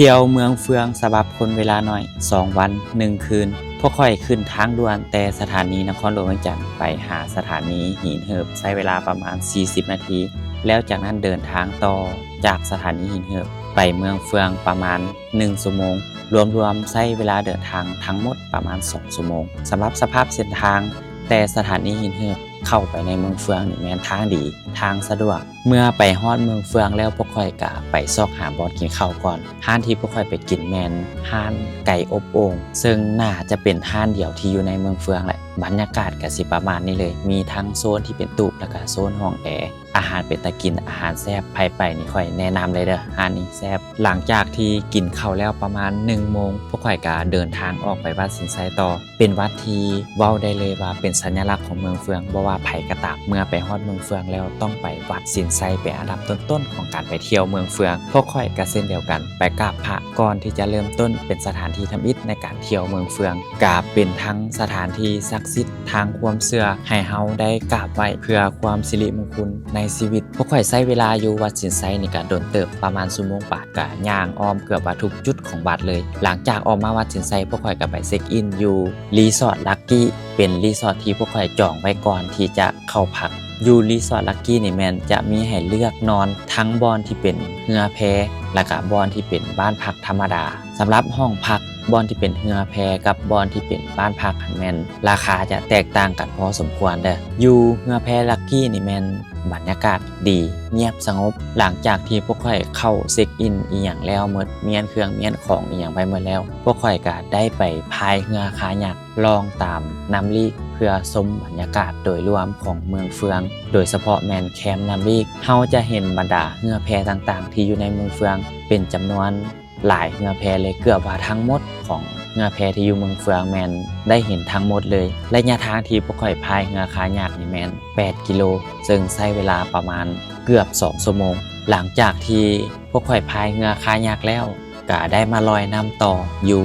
ທ່ຽວເມືອງເຟືອງສະບັບຄົນເວລາໜ້ອຍ ສອງວັນໜຶ່ງຄືນ. ພວກຂ້ອຍຂຶ້ນທາງດ່ວນແຕ່ສະຖານີນະຄອນຫຼວງວຽງຈັນໄປຫາສະຖານີຫີນເຫີບ ໃຊ້ເວລາປະມານສີ່ສິບນາທີ ແລ້ວຈາກນັ້ນເດີນທາງຕໍ່ຈາກສະຖານີຫີນເຫີບໄປເມືອງເຟືອງປະມານໜຶ່ງຊົ່ວໂມງ. ລວມໆໃຊ້ເວລາເດີນທາງທັງໝົດປະມານສອງຊົ່ວໂມງ. ສຳລັບສະພາບເສັ້ນທາງແຕ່ສະຖານີຫີນເຫີບເຂົ້າໄປໃນເມືອງເຟືອງນີ້ແມ່ນທາງດີ, ທາງສະດວກ. ເມື່ອໄປຮອດເມືອງເຟືອງແລ້ວ ພວກຂ້ອຍກະໄປຊອກຫາບ່ອນກິນເຂົ້າກ່ອນ. ຮ້ານທີ່ພວກຂ້ອຍໄປກິນແມ່ນຮ້ານໄກ່ອົບໂອ່ງ ເຊິ່ງໜ້າຈະເປັນຮ້ານດຽວທີ່ຢູ່ໃນເມືອງເຟືອງແຫຼະ. ບັນຍາກາດກະຊິປະມານນີ້ເລີຍ, ມີທັງໂຊນທີ່ເປັນຕູບ ແລ້ວກະໂຊນຫ້ອງແອ. ອາຫານເປັນຕາກິນ, ອາຫານແຊບ, ໃຜໄປນີ້ຂ້ອຍແນະນຳເລີຍເດີ້, ຮ້ານນີ້ແຊບ. ຫຼັງຈາກທີ່ກິນເຂົ້າແລ້ວປະມານໜຶ່ງໂມງ ພວກຂ້ອຍກະເດີນທາງອອກໄປວັດສິນໄຊຕໍ່. ເປັນວັດທີ່ເວົ້າໄດ້ເລີຍວ່າເປັນສັນຍະລັກຂອງເມືອງເຟືອງ, ບໍ່ວ່າໃຜກໍຕາມ ເມື່ອໄປຮອດເມືອງເຟືອງແລ້ວຕ້ອງໄປວັດສິນໄຊ ເປັນອັນດັບຕົ້ນໆຂອງການໄປທ່ຽວເມືອງເຟືອງ. ພວກຂ້ອຍກໍເຊັ່ນດຽວກັນ, ໄປກາບພະກ່ອນທີ່ຈະເລີ່ມຕົ້ນ, ເປັນສະຖານທີ່ທຳອິດໃນການທ່ຽວເມືອງເຟືອງ, ກະເປັນທັງສະຖານທີ່ສັກສິດທາງຄວາມເຊື່ອ ໃຫ້ເຮົາໄດ້ກາບໄຫວ້ເພື່ອຄວາມສິລິມຸງຄຸນໃນຊີວິດ. ພວກຂ້ອຍໃຊ້ເວລາຢູ່ວັດສິນໄຊນີ້ກະດົນເຕີບ, ປະມານຊົ່ວໂມງປາຍ. ກະຍ່າງອ້ອມເກືອບວ່າທຸກຈຸດຂອງວັດເລີຍ. ຫຼັງຈາກອອກມາວັດສິນໄຊ, ພວກຂ້ອຍກະໄປເຊັກອິນຢູ່ຣີສອດລັກກີ້, ເປັນຣີສອດທີ່ພວກຂ້ອຍຈອງໄວ້ກ່ອນທີ່ຈະເຂົ້າພັກ. ຢູ່ຣີສອດລັກກີ້ນີ້ແມ່ນຈະມີໃຫ້ເລືອກນອນທັງບ່ອນທີ່ເປັນເຮືອແພ ແລ້ວກະບ່ອນທີ່ເປັນບ້ານພັກທຳມະດາ. ສຳລັບຫ້ອງພັກ ບ່ອນທີ່ເປັນເຮືອແພກັບບ່ອນທີ່ເປັນບ້ານພັກຫັ້ນແມ່ນລາຄາຈະແຕກຕ່າງກັນພໍສົມຄວນເດີ້. ຢູ່ເຮືອແພລັກກີ້ນີ້ແມ່ນ ບັນຍາກາດດີ ງຽບສະຫງົບ. ຫຼັງຈາກທີ່ພວກຂ້ອຍເຂົ້າເຊັກອິນອີ່ຫຍັງແລ້ວໝົດ, ມ້ຽນເຄື່ອງມ້ຽນຂອງອີ່ຫຍັງໄວ້ໝົດແລ້ວ, ພວກຂ້ອຍກະໄດ້ໄປພາຍເຮືອຄາຍັກລ່ອງຕາມນ້ຳລີກ ເພື່ອຊົມບັນຍາກາດໂດຍລວມຂອງເມືອງເຟືອງ, ໂດຍສະເພາະແມ່ນແຄມນ້ຳລີກ. ເຮົາຈະເຫັນບັນດາເຮືອແພຕ່າງໆທີ່ຢູ່ໃນເມືອງເຟືອງເປັນຈຳນວນ ຫຼາຍເຮືອແພເລີຍ, ເກືອບວ່າທັງໝົດຂອງເຮືອແພທີ່ຢູ່ເມືອງເຟືອງແມ່ນໄດ້ເຫັນທັງໝົດເລີຍ. ໄລຍະທາງທີ່ພວກຂ້ອຍພາຍເຮືອຄາຍັກນີ້ແມ່ນແປດກິໂລ, ເຊິ່ງໃຊ້ເວລາປະມານເກືອບສອງຊົ່ວໂມງ. ຫຼັງຈາກທີ່ພວກຂ້ອຍພາຍເຮືອຄາຍັກແລ້ວ, ກະໄດ້ມາລອຍນ້ຳຕໍ່ຢູ່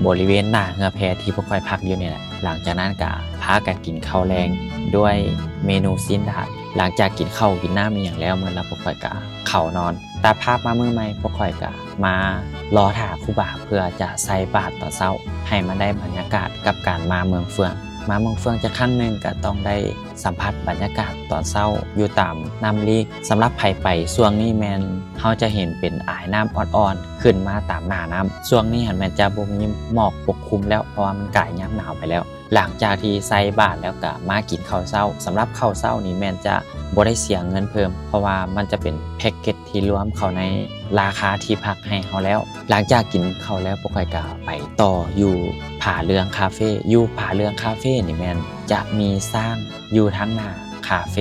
ບໍລິເວນໜ້າເຮືອແພທີ່ພວກຂ້ອຍພັກຢູ່ນີ້ແຫຼະ. ຫຼັງຈາກນັ້ນກະພາກັນກິນເຂົ້າແລງດ້ວຍເມນູຊີ້ນດາດ. ຫຼັງຈາກກິນເຂົ້າກິນນ້ຳອີ່ຫຍັງແລ້ວໝົດແລ້ວ, ພວກຂ້ອຍກະເຂົ້ານອນ. ຕັດພາບມາມື້ໃໝ່, ພວກຂ້ອຍກະມາລໍຖ້າຄູບາເພື່ອຈະໃສ່ບາດຕອນເຊົ້າ ໃຫ້ມັນໄດ້ບັນຍາກາດກັບການມາເມືອງເຟືອງ. ມາເມືອງເຟືອງຈັກຄັ້ງໜຶ່ງກະຕ້ອງໄດ້ສຳຜັດບັນຍາກາດຕອນເຊົ້າຢູ່ຕາມນ້ຳລີກ. ສຳລັບໃຜໄປຊ່ວງນີ້ແມ່ນເຮົາຈະເຫັນເປັນອາຍນ້ຳອ່ອນໆຂຶ້ນມາຕາມໜ້ານ້ຳ. ຊ່ວງນີ້ຫັ້ນແມ່ນຈະບໍ່ມີໝອກປົກຄຸມແລ້ວ, ເພາະວ່າມັນກາຍຍາມໜາວໄປແລ້ວ. ຫຼັງຈາກທີ່ໃສ່ບາດແລ້ວກະມາກິນເຂົ້າເຊົ້າ. ສຳລັບເຂົ້າເຊົ້ານີ້ແມ່ນຈະບໍ່ໄດ້ເສຍເງິນເພີ່ມ, ເພາະວ່າມັນຈະເປັນແພັກເກັດທີ່ລວມເຂົ້າໃນລາຄາທີ່ພັກໃຫ້ເຮົາແລ້ວ. ຫຼັງຈາກກິນເຂົ້າແລ້ວ, ພວກຂ້ອຍກະໄປຕໍ່ຢູ່ຜາເຫຼືອງຄາເຟ. ຢູ່ຜາເຫຼືອງຄາເຟນີ້ແມ່ນຈະມີຊ້າງຢູ່ທາງໜ້າຄາເຟ,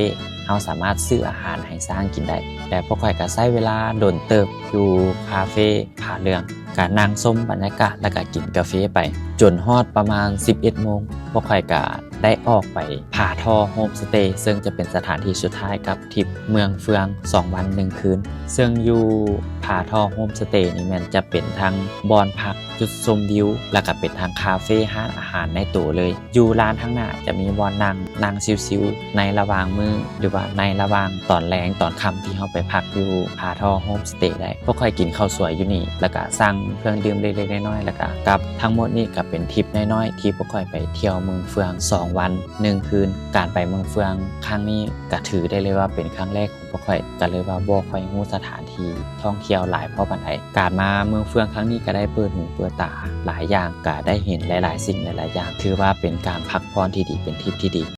ເຮົາສາມາດຊື້ອາຫານໃຫ້ຊ້າງກິນໄດ້. ແລະ ພວກຂ້ອຍກະໃຊ້ເວລາດົນເຕີບຢູ່ຄາເຟ ຜາເຫຼືອງ, ກະນັ່ງຊົມບັນຍາກາດ ແລ້ວກະກິນກາເຟໄປ ຈົນຮອດປະມານສິບເອັດໂມງ. ພວກຂ້ອຍກະໄດ້ອອກໄປຜາທໍ່ໂຮມສະເຕ, ເຊິ່ງຈະເປັນສະຖານທີ່ສຸດທ້າຍກັບທຣິບເມືອງເຟືອງສອງວັນໜຶ່ງຄືນ. ເຊິ່ງຢູ່ຜາທໍ່ໂຮມສະເຕນີ້ແມ່ນຈະເປັນທັງບ່ອນພັກ, ຈຸດຊົມວິວ, ແລ້ວກະເປັນທັງຄາເຟ, ຮ້ານອາຫານໃນໂຕເລີຍ. ຢູ່ລານທາງໜ້າຈະມີບ່ອນນັ່ງ, ນັ່ງຊິວໆໃນລະຫວ່າງມື້ ຫຼືວ່າໃນລະຫວ່າງຕອນແລງຕອນຄ່ຳທີ່ເຮົາໄປພັກຢູ່ຜາທໍ່ໂຮມສະເຕໄດ້. ພວກຂ້ອຍກິນເຂົ້າສວຍຢູ່ນີ້ ແລ້ວກະສັ່ງເຄື່ອງດື່ມເລັກໆນ້ອຍໆ ແລ້ວກະກັບ. ທັງໝົດນີ້ກະເປັນທຣິບນ້ອຍໆທີ່ພວກຂ້ອຍໄປທ່ຽວເມືອງເຟືອງສອງວັນໜຶ່ງຄືນ. ການໄປເມືອງເຟືອງຄັ້ງນີ້ກະຖືໄດ້ເລີຍວ່າເປັນຄັ້ງແລກຂອງພວກຂ້ອຍ, ກະເລີຍວ່າບໍ່ຄ່ອຍຮູ້ສະຖານທີ່ທ່ອງທ່ຽວຫຼາຍພໍປານໃດ. ການມາເມືອງເຟືອງຄັ້ງນີ້ກະໄດ້ເປີດຫູເປີດຕາຫຼາຍຢ່າງ, ກະໄດ້ເຫັນຫຼາຍໆສິ່ງຫຼາຍໆຢ່າງ. ຖືວ່າເປັນການພັກຜ່ອນທີ່ດີ, ເປັນທຣິບທີ່ດີ.